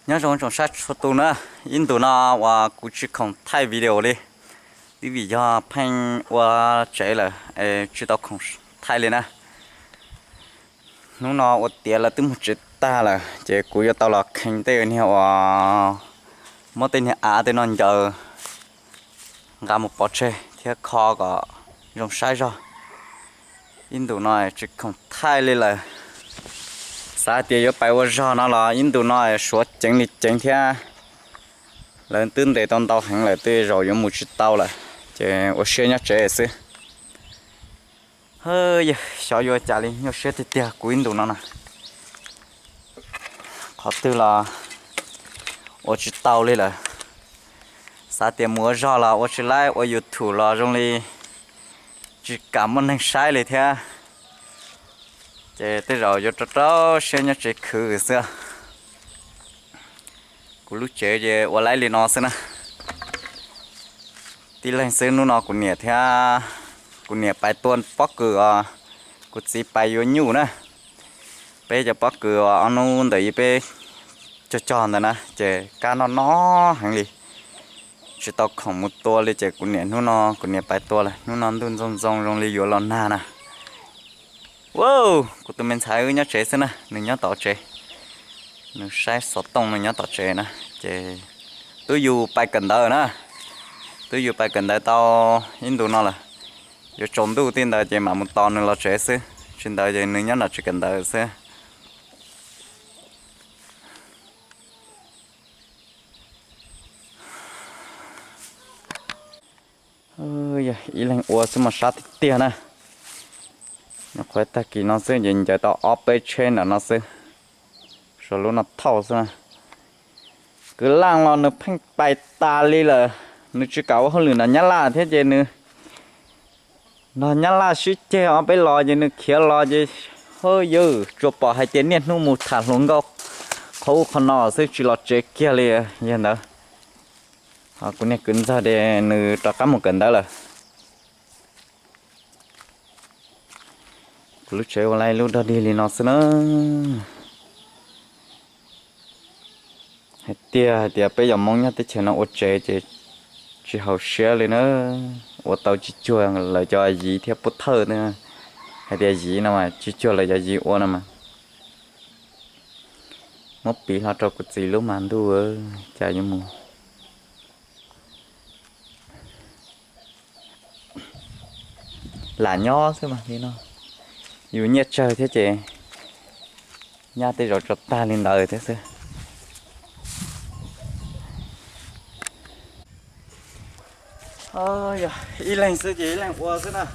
Nyob zoo tsoom saib txhua tus na, ib ntus no uas kuv tsis khoom thaij video li, twb vim yog pheej ua tsev lawm es tsis tau khoom thaij li na. Hnub no ua tiav lawv twb mus tsev tag lawm ces kuv yuav tau los kheev tej niag uas muab tej niag av tej no ncaws nqa mus pov tseg thiab kho kom zoo saib zog. Ib ntus no tsis khoom thaij li lawm. Xav hais tias yuav pais ua zog no los ib ntus no suav ceev li ceev thiab. Lawv twb ntes tau ntau heev lawm, tej zaum yuav mus tsis tau lawm, ces ua siab nyob tsev xwb. Yog xyov yuav cas li, nyuaj siab tiag tiag kuv ib ntus no na. Qhov twg los ua tsis tau li lawm. Xav tias mus ua zog los ua tsis laib, ua YouTube los zoo li tsis kam muaj neeg saib li thiab. Ces tej zaum yuav rau rau siab nyob tsev khwv xwb. Kuv lub tsev ces ua laib li no xwb na. Tib leeg xwb, hnub no kuv niam thiab kuv niam pais tua pob kws os, kuv txiv pais yuav nyuj na. Peb cov pob kws uas ob hnub ntawd peb cog cog ntawd na ces kab noj noj heev li, tsis tau khoom mus tua li ces kuv niam, hnub no kuv niam pais tua lawm. Hnub no ntuj ntxoo ntxoo zoo li yuav los nag na. Wow, kuv tus me ntxhais wb nyob tsev xwb na, nws nyob tom tsev, nws saib xov tooj nws nyob tom tsev na. Ces twb yus pais kawm ntawv na, twb yus pais kawm ntawv tau ib ntus no lawm. Yuav tsaus ntuj tij ntawd ces mam mus tos nws los tsev xwb, tsis ntawd ces nws nyob nram tsev kawm ntawv xwb. Yog ib leeg ua xwb mas sab tiag tiag na. Nyuam qhuav tag kis no xwb ces ncaws tau ob peb tsheb ntawm no xwb, suav lub no thauj xwb na. Kwv Laj los nws pheej pais tas li lawm, nws tsis kam ua hauj lwm nram Nyab Laj thiab ces nws nrog Nyab Laj sib ceg ob peb los ces nws khiav los ces, hawb yawg, tsuas pom hais tias niaj hnub mus tham hluas nkauj qhov ub qhov no xwb tsis los tsev kiag li. Yog ntawd, kuv niag kwv ntxawg ces nws rov qab mus kawm ntawv lawm. Kuv lub tsev ua laib lub dog dig li no xwb na. Hais tiag hais tias peb yog Hmoob nyob teb chaws no ua tsev ces tsis haum siab li na. Ua tau tsis cuag lawv cov Yiv thiab Pub Thawj, hais tias Yiv no mas tsis cuag lawv cov Yiv ua no mas. Muab piv hlo rau kuv txiv lub mas ntuj, cas yuav mus lam nyob xwb mas li no. Yus nyiaj tsawg thiab ces nyaj tej zaum tso tag li ntawd thiab xwb. Yog ib leeg xwb ces ib leeg ua xwb na.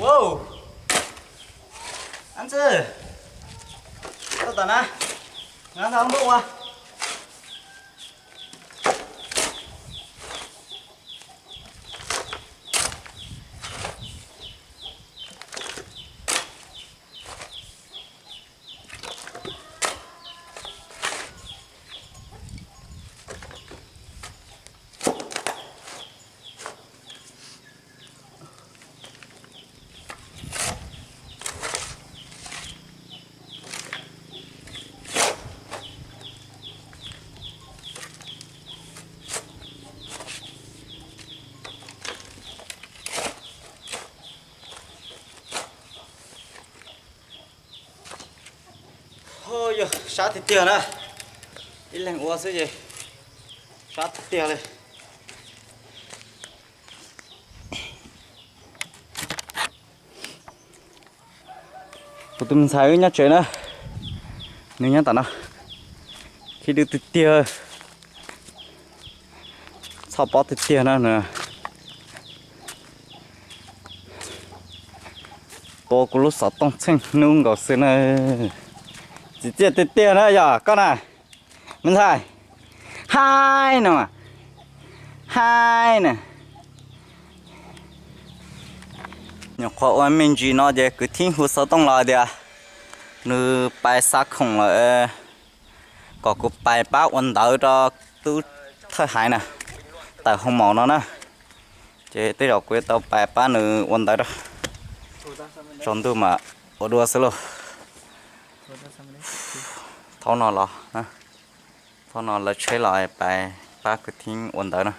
Wow, anh Sư, tao tao na, ngắn tao không ua. Yog sab tiag tiag na, ib leeg ua xwb ces sab tiag tiag li. Kuv tus me ntxhais wb nyob tsev na, nws nyob tom no, khib dwb tiag tiag, txhoj pob tiag tiag na. Tua kuv lub xov tooj txheej hnub nkaus xwb na. Txiv txiaj tiag tiag na yog koj na, me ntxhais. Haib no, haib na. Nyuam qhuav ua me ntsis no ces kwv Thib hu xov tooj los tias nws pais xa khoom lawm, kom kuv pais pab ua ntawv rau tub thawj haiv na, tawm hoo maum no na. Ces tej zaum kuv yuav tau pais pab nws ua ntawv rau, tsaus ntuj mas ua dua xwb lauj. Thaum no los, thaum no lawv tsheb los pais pab kwv Thib ua ntawv na.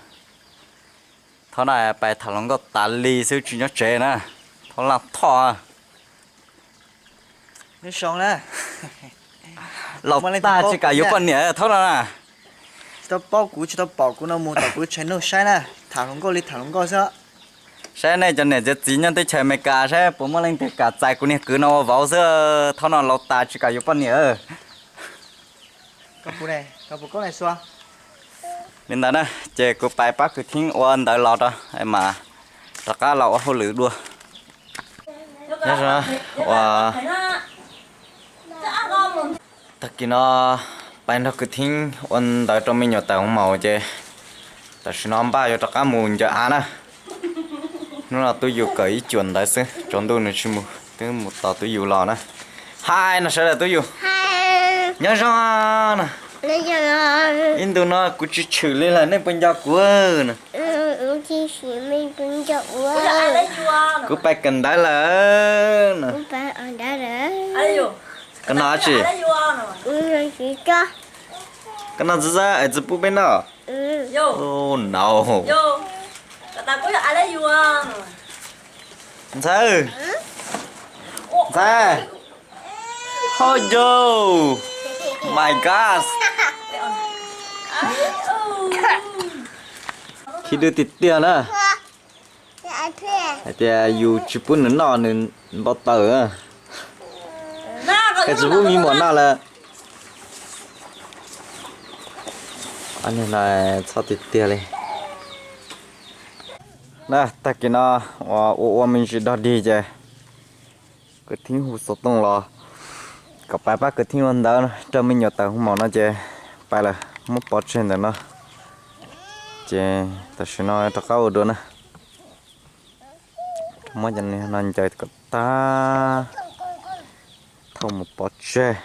Thaum no pais tham hluas nkauj tas li xwb tsis nyob tsev na. Thaum Laj Thoj laus tag tsis kam yuav poj niam thaum no na. Tsis tau paub kuv, tsis tau pom kuv no mus tom kuv tshais nug saib na, tham hluas nkauj li tham hluas nkauj xwb. Saib nej cov niam cov txiv nyob teb chaws Amelikas saib puas muaj leej twg kam txais kuv niag kwv no ua vauv xwb. Thaum no laus tas tsis kam yuav poj niam. Li ntawd na, ces kuv pais pab kwv Thib ua ntawv los rau mas rov qab los ua hauj lwm dua. Nyob zoo, ua tag kis no pais nrog kwv Thib ua ntawv rau me nyuam tawm hoo maum ces tam sim no npaj yuav rov qab mus ncaws av na. Hnub no Tub Yus kawm ib cuam ntawv xwb, tsaus ntuj nws tsis mus, twb mus tos Tub Yus los na. Hais no sawv daws Tub Yus. Nyob zoo no. Ib ntus no kuv tsis tshwm li lawm, nej puas nco kuv na? Kuv pais kawm ntawv lawm na. Koj noj tsi? Koj noj ntxim txawb es tsis pub peb noj. No. Ntxhais, ntxhais. Ho yo, my God. Khib dwb tiag tiag na. Hais tias yus tsis pub nws noj nws npau taws. Koj tsis pub me muam noj lawm. Ob niag no txhob tiag tiag li. Na, tag kis no ua ua me ntsis dog dig ces kwv Thib hu xov tooj los kom pais pab kwv Thib ua ntawv rau me nyuam tawm hoo maum no ces pais lawm, muab pov tseg ntawm no. Ces tam sim no rov qab ua dua na. Muab cov niag no ncaws kom tag, thauj mus pov tseg.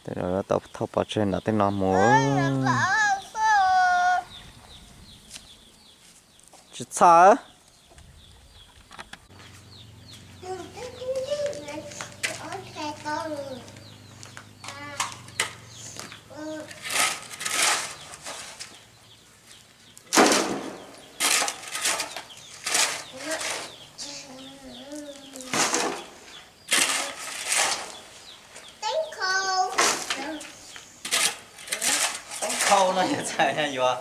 Tej zaum yuav tau thauj pov tseg nram tej no mus. Tsis txhob. Teeb khau no yog txhais yuav,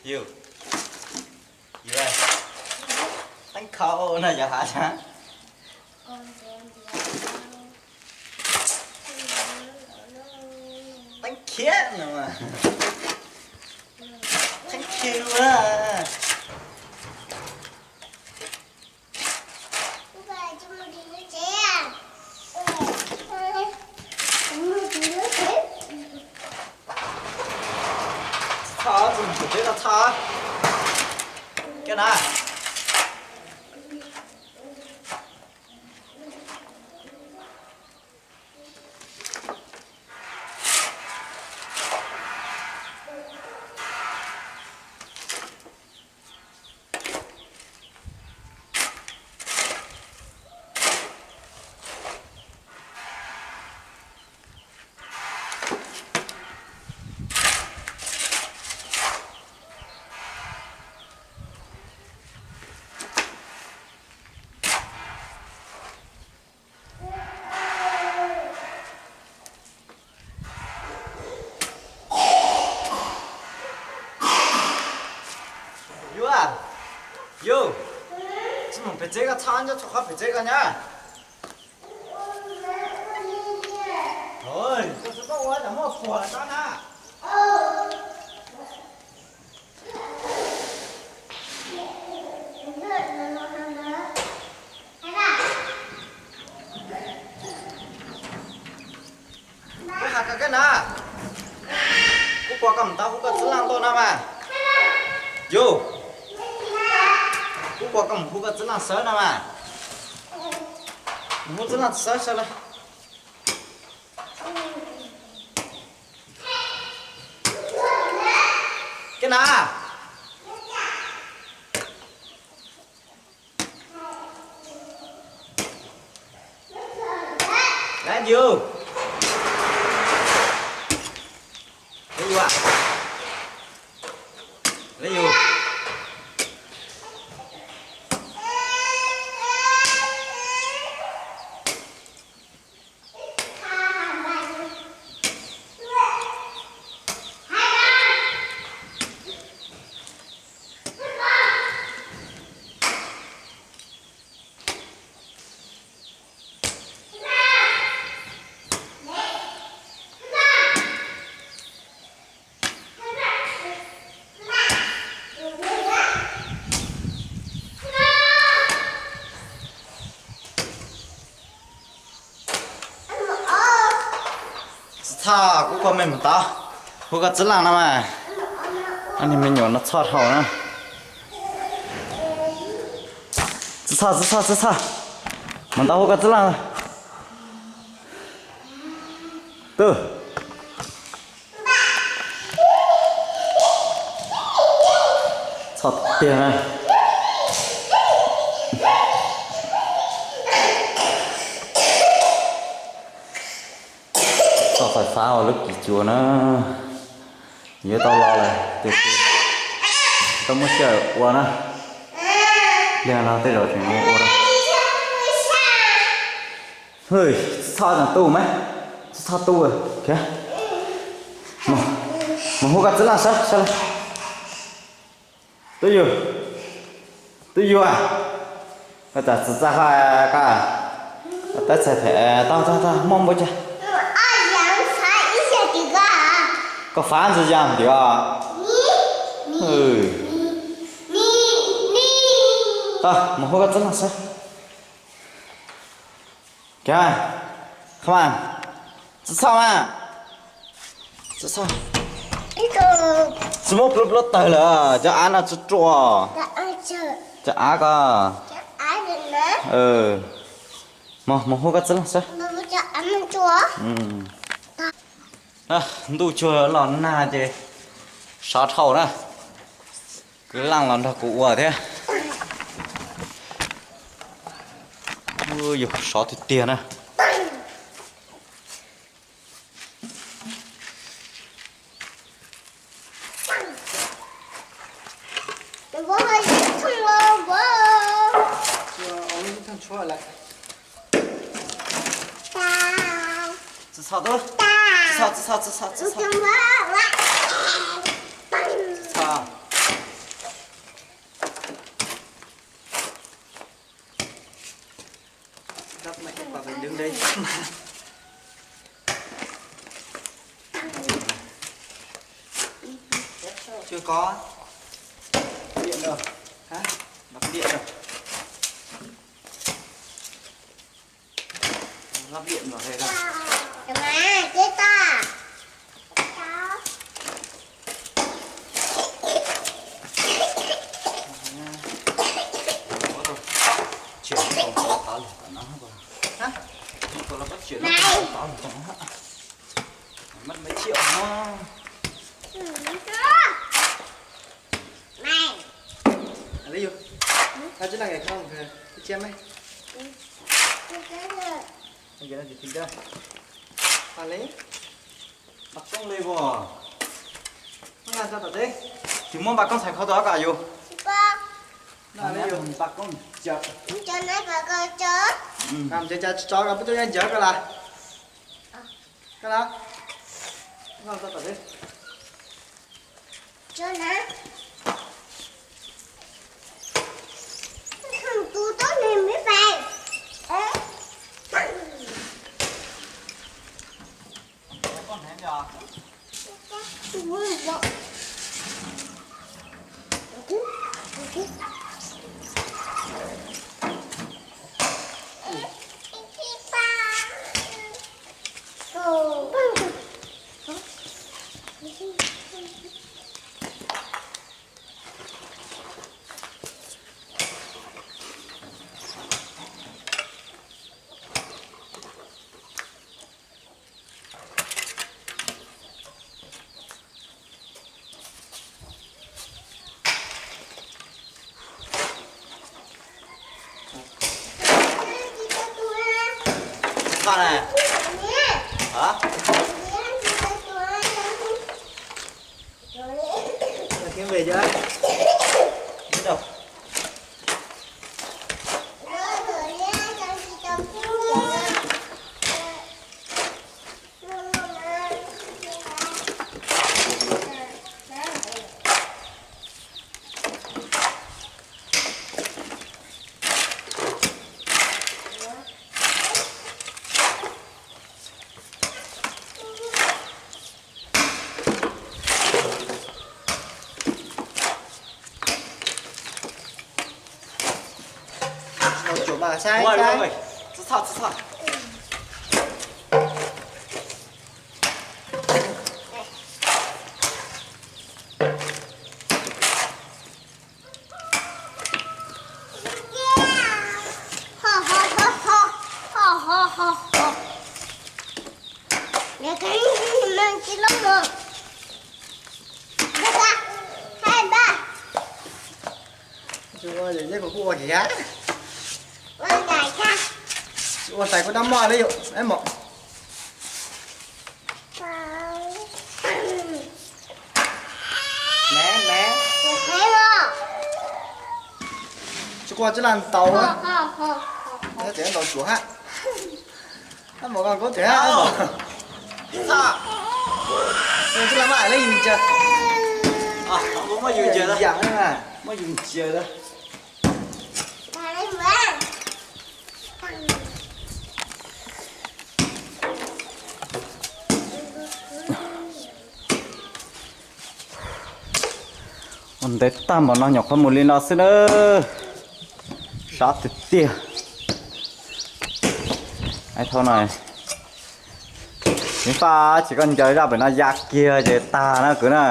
yus, yus, teeb khau no yog has tas teeb khiab no, teeb khiab na. Txhob, txhob, txhob, txhob. Kiag na. Yus, yus, tsis mus pem tsev koj txhob nyob txhua qhov pem tsev koj nyab. Koj tsis txhob ua cas muaj puas lawm koj na. Kuv has kom koj na, kuv pom koj mus tau hu koj txwv leej tuaj no mas. Yus, kuv pom koj mus hu koj txwv leej sawv no mas. Mus hu txwv leej sawv sawv na. Kiag na. Lawv yus, lawv yus, lawv yus. Txhob txhob, kuv pom mej mus tau hu koj txwv leej no mas. Ob niag me nyuam no txhob dhau na. Txhob txhob, txhob txhob, mus tau hu koj txwv leej. Twb txhob tiag na. Txoj fais fab ua lub kis cua na. Yuav tau los lawm tiam sis tau muab sij hawm ua na. Lig no tej zaum tseem ua ua. Hwj, txhob txhob tu mas, txhob txhob tu khiav. Mus hu koj txwv leej sawv sawv. Twb yug, twb yug, koj tsam txawj txaj haj koj, tab txhais them tau tau tau muaj npaum cas. Koj fab ntxwg yas ntiav. Tau mus hu koj txwv leej sawv. Kiag, qhov mas, txhob txhob mas, txhob txhob. Tsis muab pluav pluav tawg lawm, cov av no tsis ruam. Cov av ko. Mus mus hu koj txwv leej sawv. Ntuj tsuag los nag ces sov dhau na. Kwv Leej los nrog kuv ua thiab. Yus sov tiag tiag na. Tshuav lawm. Txhob, txhob, txhob, txhob, txhob, txhob. Txhob. Chưa có. Cắm điện rồi. Hả? Bật điện rồi. Lắp điện vào đây rồi. Má, chết ta. Ủa, tao chuyển cái tổng số táo lẻ của nó vào. Hả? Tao là bắt chuyển nó tổng số táo lẻ cho nó. Mất mấy triệu nó. Mày. Mày. Lấy vô. Tao chứ đang ngày không kìa. Cái chém mày. Cái chém rồi. Không kìa, nó chỉ tìm ra. Tao lấy. Bật công lên vào. Nó làm sao tao đấy? Thì muốn bật công sài kho tao cả vô. Nó lấy vô. Bật công chợ. Không cho nó bật công chợ. Ừ. Làm cho cho cho nó bút cho ăn chợ coi là. Cái đó. Nó sao tao đấy? Cho nó. Thằng tú tốt này mới về. Ê. Con hẹn giờ. Kho này. Hả? Tao kiếm về chưa? Biết đâu. Ua, ua, ua. Txhob, txhob, txhob. Ua, kuv kuj ua kiag. Ua xais kuj dab moj li yom, es mom. Me, me. Tsis qua tsis laj tau. Tseem tau suav hab. Ab, mom koj kub tiag. Tsis laj maj le yus ntsia. Muaj yus ntsia, muaj yus ntsia. Ua ntev tag npaum no nyuam qhuav mus li no xwb na. Sab tiag tiag. Ais thau no, Xiv Faj, tsis koj ncaws zaj pem no ya kiag ces tag na kwv na.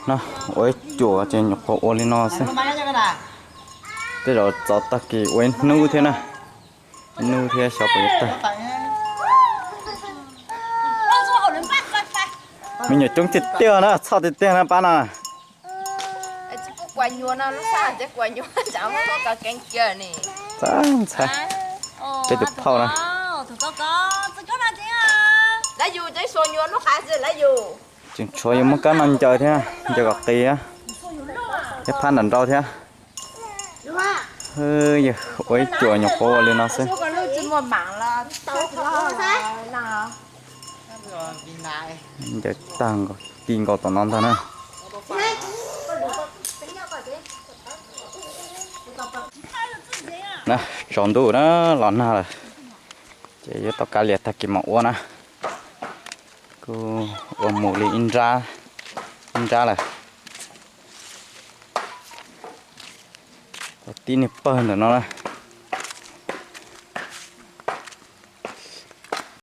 No, ua ib cuam ces nyuam qhuav ua li no xwb. Tej zaum txov tag kis ua ib hnub thiab na. Ib hnub thiab xyov puas yuav tag. Me nyuam coob tiag tiag na, txhoj tiag tiag na pab no. Txav ntxhais, peb tus phauj na. Tseem tshuav yuav muab kab no ncaws thiab, ncaws kom qis, thiab phab nram nraud thiab. Yog ua ib cuam nyuam qhuav ua li no xwb. Ncaws tag nkaus, ti nkaus tom no ntag na. Na, tsaus ntuj na, los nag lawm, ces yuav tau kav liam tag kis mam ua na. Kuj ua mus li ib nrab, ib nrab lawm. Tib niag pawg ntawm no na.